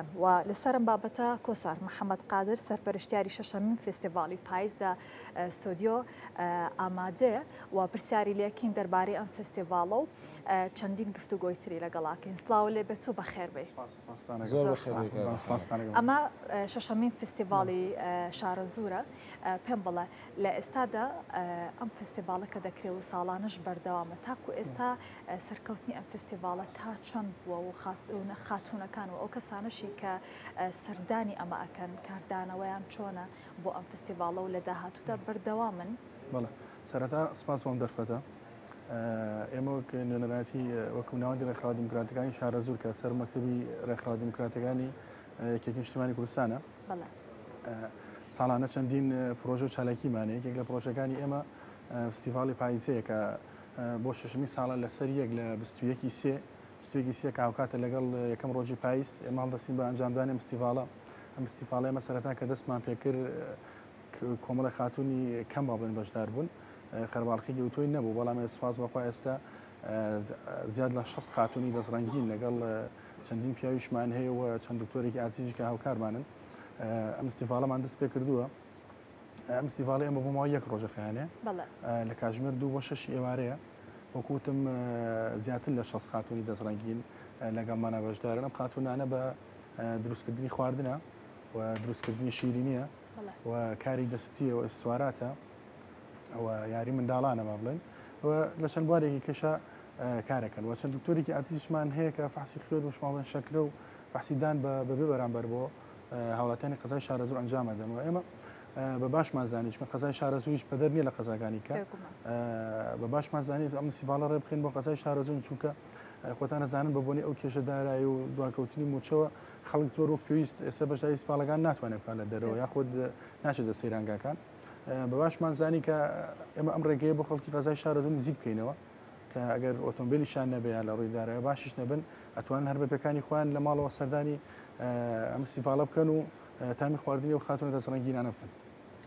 و لەسەر ئەم بابەتە کۆسار محەمەد قادر سەرپەرشتیاری شەشەمین فێستیڤاڵی پایز لە ستۆدیۆ ئامادەیە و پرسیاری لێکین دەربارەی ئەم فێستیڤاڵە و چەندین گفتوگۆی تری لەگەڵاکەین. سڵاو لێ بێت و بەخێر بێی. ئەمە شەشەمین فێستیڤاڵی شارەزوورە. پێم بڵێ لە ئێستادا ئەم فێستیڤاڵە کە دەکرێ و ساڵانەش بەردەوامە تاکو ئێستا سەرکەوتنی ئەم فێستیڤاڵە تا چەند بووە و خاتوونەکان و ئەو کەسانەشی کە سەردانی ئەمە ئەکەن کاردانەوەیان چۆنە بۆ ئەم فێستیڤاڵە و لە داهاتوودا بەردەوامن؟ بەڵێ سەرەتا سپاس بۆ ئەم دەرفەتە. ئێمە وەک نوێنەرایەتی وەکو ناوەندی ڕێکخراوە دیموکراتەکانی شارەزوور کە سەر مەکتەبی ڕێکخراوە دیموکراتەکانی یەکێتی نیشتیمانی کوردستانە ساڵانە چەندین پرۆژە و چالاکیمان یەکێک لە پرۆژەکانی ئێمە فستیڤاڵی پایزەیە کە بۆ شەشەمین ساڵە لەسەر یەک لە 21 سێ 21 سێ کە هاوکاتە لەگەڵ یەکەم ڕۆژی پایز ئێمە هەڵدەستین بە ئەنجامدانی ئەم فستیڤاڵە. ئەم فستیڤاڵە ئێمە سەرەتا کە دەستمان پێکرد کۆمەڵی خاتوونی کەم با بڵێن بەشدار بوون، قەرەباڵخی گەوتۆی نەبوو، بەڵام سپاس بەخوا ئێستا زیاد لە 60 خاتوونی دەستڕەنگین لەگەڵ چەندین پیاویشمان هەیە و چەند دکتۆرێکی ئازیزی کە هاوکارمانن ئەم فستیڤاڵەمان دەست پێ کردووە. ئەم فستیڤاڵی ئێمە بۆ ماوەی یەک ڕۆژە خایەنێ لە کاژمێر دوو بۆ شەشی ئێوارەیە. وەکو وتم زیاتر لە 60 خاتوونی دەستڕەنگین لەگەڵمانە بەشدارن. ئەم خاتوونانە بە دروستکردنی خواردنە و دروستکردنی شیرینیە و کاری دەستیە و ئیسواراتە و یاری منداڵانە با بڵێن و لە چەند بوارێکی کەشە کارەکەن و چەند دکتۆرێکی ئازیزیشمان هەیە کە فەحسی خوێن و شماڵێن شەکرە و فەحسی دان بە بەبێ بەرامبەر بۆ هاوڵاتیانی قەزای شارەزوور ئەنجام ئەدەن و ئێمە بە باشمان زانی چونکە قەزای شارەزووریش بەدەر نییە لە قەزاکانی کە بە باشمان زانی ئەم سیڤاڵە ڕێ بخەین بۆ قەزای شارەزوور چونکە خۆتان ئەزانن بە بۆنی ئەو کێشە دارایی و دواکەوتنی مووچەوە خەڵک زۆر وەک پێویست ئێستا بەشداری سیڤاڵەکان ناتوانێت بکات لە دەرەوە یاخود ناچێتە سەیرانگاکان بە باشمان زانی کە ئێمە ئەم ڕێگەیە بۆ خەڵکی قەزای شارەزوور نزیک بکەینەوە کە ئەگەر ئۆتۆمبیلیشان نەبێ یان لە ڕووی دارایەوە باشیش نەبن ئەتوانن هەر بە پێکانی خۆیان لە ماڵەوە سەردانی ئەم سیڤاڵە بکەن و تامی خواردنی ئەو خاتوونە دەستڕەنگینانە بکەن.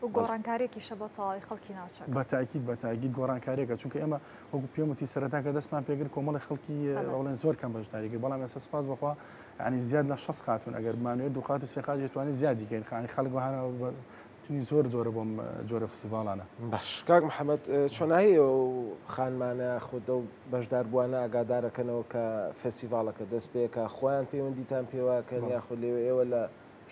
و گۆڕانکارییەکیشە بۆ تەواوی خەڵکی ناوچەکە. بە تاکید بە تاکید گۆڕانکارییەکە چونکە ئێمە وەکو پێم وتی سەرەتا کە دەستمان پێکرد کۆمەڵی خەڵکی بڵێن زۆر کەم بەشداری کرد بەڵام ئێستا سپاس بەخوا یعنی زیاد لە 60 خاتوون ئەگەر بمانەوێت دوو قات و سێ قات دەتوانین زیادی کەین خانی خەڵک بەهانەوە چونی زۆر زۆرە بۆم جۆرە فستیڤاڵانە. باش کاک محەمەد چۆنایی ئەو خانمانە یاخود ئەو بەشداربووانە ئاگادارەکەنەوە کە فێستیڤاڵەکە دەست پێکا خۆیان پەیوەندیتان پێوەکەن یاخود لێوە ئێوە لە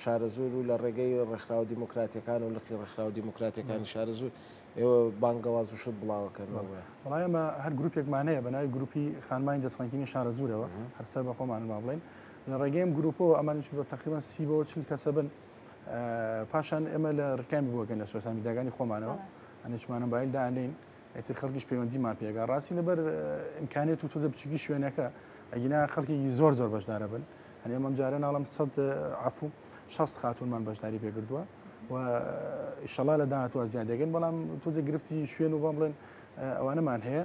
شارەزوور و لە ڕێگەی ڕێکخراوە دیموکراتیەکان و لقی ڕێکخراوە دیموکراتیەکانی شارەزوور ئێوە بانگەواز و شت بڵاوەکەنەوە؟ وەڵا ئێمە هەر گروپێکمان هەیە بە ناوی گروپی خانمانی دەستڕەنگینی شارەزوورەوە هەر سەر بە خۆمانن با بڵێین لە ڕێگەی ئەم گروپەوە ئەمانیش بە تەقریبەن 30 بۆ 40 کەسە بن پاشان ئێمە لە ڕکامی بۆگەن لە سۆشیال میدیاکانی خۆمانەوە هەنێکمان مۆبایل دانین ئیتر خەڵکیش پەیوەندیمان پێگا ڕاستی لەبەر ئیمکانێت و تۆزە بچوکی شوێنەکە ئەگینا خەڵکێکی زۆر زۆر بەشدارە بن هەنێ ئەم جارە ناڵم سەد عفو 60 خاتونمان بەشداری پێکردووە و ئیشەڵا لە داهاتوە زیاد دەگەن بەڵام تۆزە گرفتی شوێن و بەم بڵێن ئەوانەمان هەیە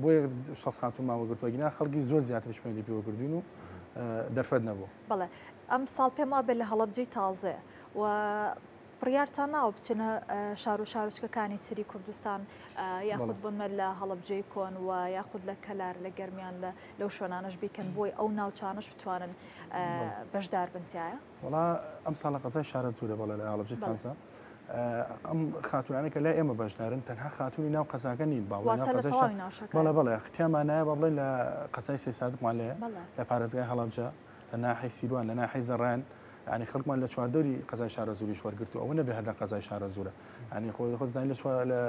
بۆیە 60 خاتونمان وەگرتووە گینا خەڵکی زۆر زیاترش پەیوەندی پێوە کردوین و دەرفەت نەبوو. بەڵێ ئەمساڵ پێم وابێ لە هەڵەبجەی تازەیە و بڕیارتان ناوە بچنە شار و شارۆچکەکانی تری کوردستان یاخود بۆنمە لە هەڵەبجەی کۆن و یاخود لە کەلار لە گەرمیان لە لەو شوێنانەش بیکەن بۆی ئەو ناوچانەش بتوانن بەشدار بن تایە؟ وەڵا ئەمساڵ لە قەزای شارەزوورە بەڵێ لە هەڵەبجەی تازە ئەم خاتوونانە کە لای ئێمە بەشدارن تەنها خاتوونی ناو قەزاکە نین باڵە بەڵێ اختیامانایە بە بڵێن لە قەزای سەیسادقمان لێ لە پارێزگای هەڵەبجە لە ناحیەی سیروان، لە ناحیەی زەڕایەن، یانی خەڵکمان لە چواردەوری قەزای شارەزووریش وەرگرتووە، ئەوە نەبێ هەر لە قەزای شارەزوورە. یانی خۆ خۆت زانی لە چوار لە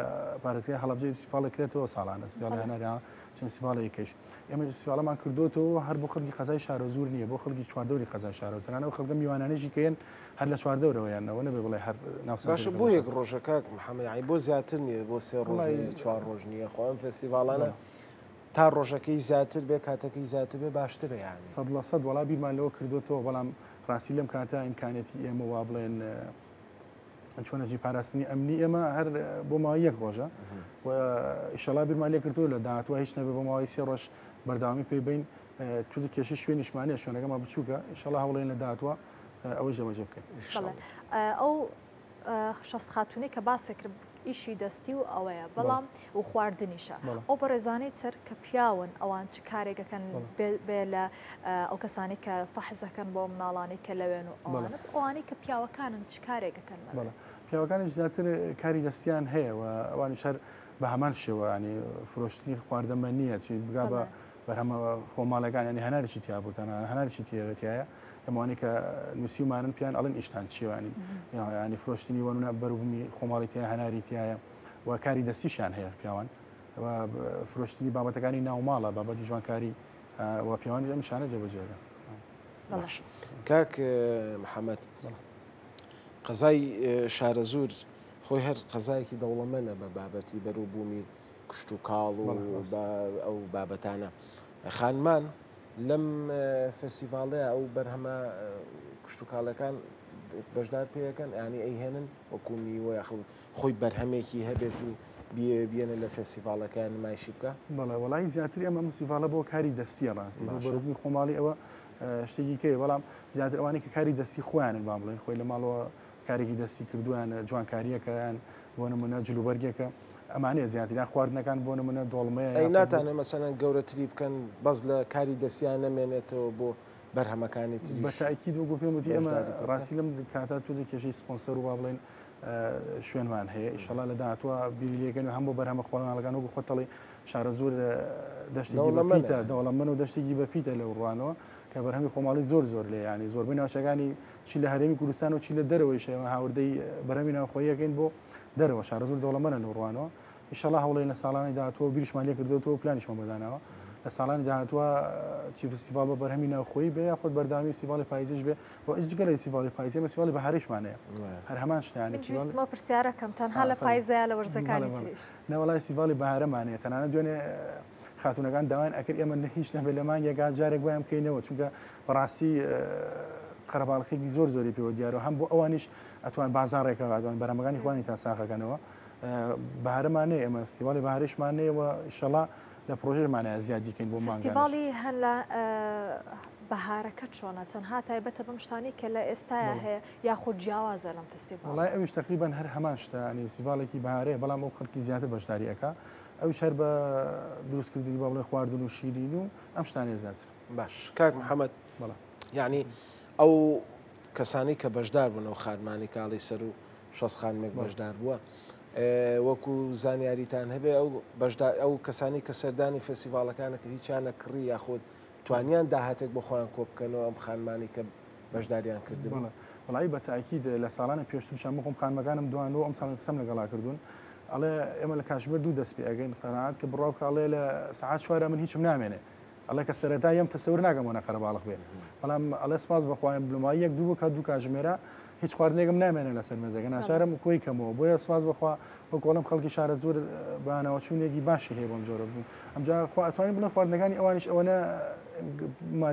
پارێزگای هەڵەبجە ئیستیفاڵێک کرێتەوە ساڵانە، سیاڵی هەنار یا چەند سیفاڵێکی کەش. ئێمە ئیستیفاڵەمان کردووەتەوە هەر بۆ خەڵکی قەزای شارەزوور نییە، بۆ خەڵکی چواردەوری قەزای شارەزووران. ئەو خەڵکە میوانانەشی کە یەن هەر لە چواردەورەوە یان، ئەوە نەبێ بڵێ هەر ناو باشە سەنتەری بۆ قەزاکە. یەک ڕۆژە کاک محەممەد، یانی بۆ زیاتر نییە، بۆ سێ ڕۆژ وەڵای نییە، چوار ڕۆژ نییە، خۆ ئەم فێستیڤاڵانە تا ڕۆژەکەی زیاتر بێ کاتەکەی زیاتر بێ باشترە یانی. 100% وەڵا بیرمان لەوە کردۆتەوە بەڵام ڕاستی لەم کاتە ئیمکانیەتی ئێمە وا بڵێن چۆنە جی پاراستنی ئەمنی ئێمە هەر بۆ ماوەی یەک ڕۆژە و ئیشەڵا بیرمان لێ کردووە لە داهاتوە هیچ نەبێ بۆ ماوەی سێ ڕۆژ بەردەوامی پێی بین توزی کێشەی شوێنیشمانە شوێنەکەمان بچووکە ئیشەڵا هەوڵێن لە داهاتوە ئەوە جێبەجێ بکەین. ئەو 60 خاتوونەی کە باسێ کرد ئیشی دەستی و ئەوەیە بەڵام و خواردنیشە ئەو بەڕێزانەی تر کە پیاون ئەوان چ کارێکەکەن بێ لە ئەو کەسانی کە فەحزەکەن بۆ مناڵانی کە لەوێن و ئەوانە ئەوانەی کە پیاوەکانن چ کارێکەکەن پیاوەکانیش زیاتر کاری دەستیان هەیە و ئەوانیش هەر بە هەمان شێوە ینی فرۆشتنی خواردەمەنیە چی بگا بە بەرهەمە خۆماڵەکان ینی هەنارێکی تیا بوو تەنانەت هەنارێکی تیاوێتایە ئەمانەی کە نووسیومانن پیان ئەڵێن ئیشتان چیوانی ینی فرۆشتنی وەنە بەروبوومی خۆماڵی تیا هەناری تایە و کاری دەستیشیان هەیە پیاوان و فرۆشتنی بابەتەکانی ناوماڵە بابەتی جوانکاری و پیاوانی ئەم شانە جێبەجێگە باش کاک محەممەد قەزای شارەزوور خۆی هەر قەزایەکی دەوڵەمەنە بە بابەتی بەروبوومی کشتوکاڵ و بە ئەو بابەتانە. خانمان لەم فێستیڤاڵەیە ئەو بەرهەمە کشتوکاڵەکان بەشدار پێەکەن ینی ئەیهێنن وەکو میوە یاخود خۆی بەرهەمێکی هەبێت و بێنە لە فێستیڤاڵەکە نمایشی بکە بەڵێ وەڵی زیاتر ئەمە فێستیڤاڵە بۆ کاری دەستیە ڕاستی بۆ بەروبوومی خۆماڵی ئەوە شتێکی کەی بەڵام زیاتر ئەوانەی کە کاری دەستی خۆیانن با بڵێن خۆی لە ماڵەوە کارێکی دەستی کردویانە جوانکاریەکەیان بۆ نمونە جلوبەرگێکە ئەمانەیە زیاتر یان خواردنەکان بۆ نمونە دۆڵمەیە ئەی ناتانێ مەسەلەن گەورەتری بکەن بەس لە کاری دەستیان نەمێنێتەوە بۆ بەرهەمەکانی تریش بە تاکید وەکو پێم وتی ئێمە ڕاستی لەم کاتە تۆزێک کێشەی سپۆنسەر و با بڵێن شوێنمان هەیە ئیشەڵا لە داهاتوە بیری لێکەن و هەم بۆ بەرهەمە خۆڵماڵەکان وەکو خۆتەڵی شارەزوور دەشتێکی بەپیتە دەوڵەمەن و دەشتێکی بەپیتە لەو ڕوانەوە کە بەرهەمی خۆماڵی زۆر زۆر لێ ینی زۆربەی ناوچەکانی چی لە هەرێمی کوردستان و چی لە دەرەوەیش ئێمە هاوردەی بەرهەمی ناوخۆییەکەین بۆ دەرەوە شارەزوور دەوڵەمەنە لەو ڕوانەوە ئیشەڵا هەوڵێن لە ساڵانی داهاتووە بیریشمان لێ کردووەتەوە پلانیشمان بۆ داناوە لە ساڵانی داهاتووە چی فستیڤاڵ بە بەرهەمی ناوخۆیی بێ یاخود بەردەوامی فستیڤاڵی پاییزیش بێ و ئیش جگە لە فستیڤاڵی پاییزی ئێمە فستیڤاڵی بەهاریشمان هەیە هەر هەمان شتە یانی من ویستمە پرسیارەکەم تەنها لە پاییزەیە لە وەرزەکانی تریش نەوەڵای فستیڤاڵی بەهارەمان هەیە تەنانەت دوێنێ خاتوونەکان داوایان ئەکرد ئێمە هیچ نەبێت لە مانگێکا جارێک وایان بکەینەوە چونکە بەڕاستی قەرەباڵخێکی زۆر زۆری پێوە دیارە هەم بۆ ئەوانیش ئەتوان بازاڕێکە ئەتوان بەرهەمەکانی خۆیانی تا ساخەکەنەوە بەهارەمان نەیە ئێمە فستیڤاڵی بەهارەشمان نەیە و ئیشەڵا لە پرۆژەمانە زیادی کەین بۆ مانگانەش. فستیڤاڵی هەن لە بەهارەکە چۆنە تەنها تایبەتە بەم شتانەی کە لە ئێستایا هەیە یاخود جیاوازە لەم فستیڤاڵە؟ وەڵای ئەویش تەقریبەن هەر هەمان شتە یانی فستیڤاڵێکی بەهارەیە بەڵام ئەو خەڵکی زیاتر بەشداری ئەکا ئەویش هەر بە دروستکردنی با بڵێ خواردن و شیرین و ئەم شتانەیە زیاتر. باش کاک محەممەد بەڵێ. یعنی ئەو کەسانی کە بەشدار بوون ئەو خانمانی کاڵی سەر و 6 خانمێک بەشدار بووە وەکو زانیاریتان هەبێ ئەو بەشدار ئەو کەسانی کە سەردانی فێستیڤاڵەکانە کرد هیچیانە کڕی یاخود توانیان داهاتێک بۆ خۆیان کۆ بکەنەوە ئەم خانمانی کە بەشداریان کردبوو؟ وەڵایی بە تاکید لە ساڵانی پێشترشا من خۆم خانمەکانم دوان و ئەم ساڵ قسەم لەگەڵا کردوون ئەڵێ ئێمە لە کاتژمێر دوو دەست پێ ئەگەین قەناعەت کە بڕوا بکە ئەڵێ لە سەعات چوارە من هیچم نامێنێ ئەڵێ کە سەرەتا یەم تەسەور ناکەم وەنە قەرەباڵخ بێ بەڵام ئەڵێ سپاس بەخوایە بلومای یەک دوو بکات دوو کاتژمێرە هیچ خواردنێکم نامێنێ لەسەر مێزەکە ناچارم کۆی کەمەوە بۆیە سپاس بەخوا وەک وەڵم خەڵکی شارەزوور بانەوەچوونێکی باشی هەیە بۆم جۆرە بوو ئەمجا خوا ئەتوانین بڵێن خواردنەکانی ئەوانیش ئەوەنە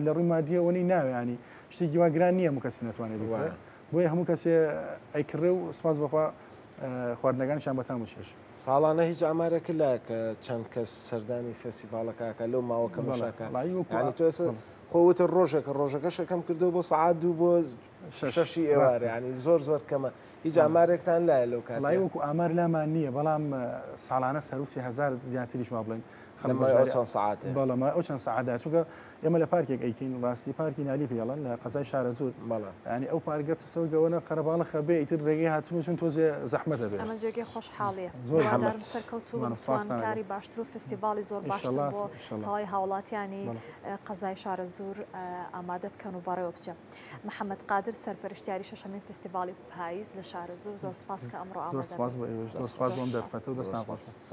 لە ڕووی مادیە ئەوەنەی ناوێ ینی شتێکی وا گران نییە هەموو کەسێ نەتوانێت بکڕێ بۆیە هەموو کەسێ ئەیکڕێ و سپاس بەخوا خواردنەکانیشیان بەتام و چێژ. ساڵانە هیچ ئامارێکت لایە کە چەند کەس سەردانی فێستیڤاڵەکە ئەکا لەو ماوە کەمەشا کە یانی تۆ ئێستا خۆ وتت ڕۆژێکە ڕۆژەکەشە کەم کردەوە بۆ سەعات دوو بۆ شەشی ئێوارە ینی زۆر زۆر کەمە هیچ ئامارێکتان لایە لەو کاتە؟ وەڵی وەکو ئامار لامان نییە بەڵام ساڵانە سەروو 3000 زیاتریش با بڵێین خەڵک بەشداری ئەو چەند سەعاتێ بەڵێ ئەو چەند سەعاتدا چونکە ئێمە لە پارکێک ئەیکەین ڕاستی پارکی نالی پێڵەن لە قەزای شارەزوور بەڵێ ینی ئەو پارگە تەسەور گەوەنە قەرەباڵخە بێ ئیتر ڕێگەی هاتن و چون تۆزێ زەحمەتە بێ ئەمە جێگەی خۆشحاڵیە زۆر هیوادارم زەحمەت سەرکەوتوو بن مانە بتوان سپاستان ئەکەم کاری باشتر و فستیڤاڵی زۆر باشتر ئیشەڵا بۆ ئیشەڵا تەواوی هاوڵاتیانی بەڵێ قەزای شارەزوور ئامادە بکەن و بەڕێوە بچێ محەمەد قادر سەرپەرشتیاری شەشەمین فستیڤاڵی پاییز لە شارەزوور زۆر سپاس کە ئەمڕۆ زۆر ئامادە سپاس بووی بۆ ئێوەش زۆر سپاس زۆر بۆ ئەم سپاس دەرفەتە و زۆر دەستان سپاس خۆش.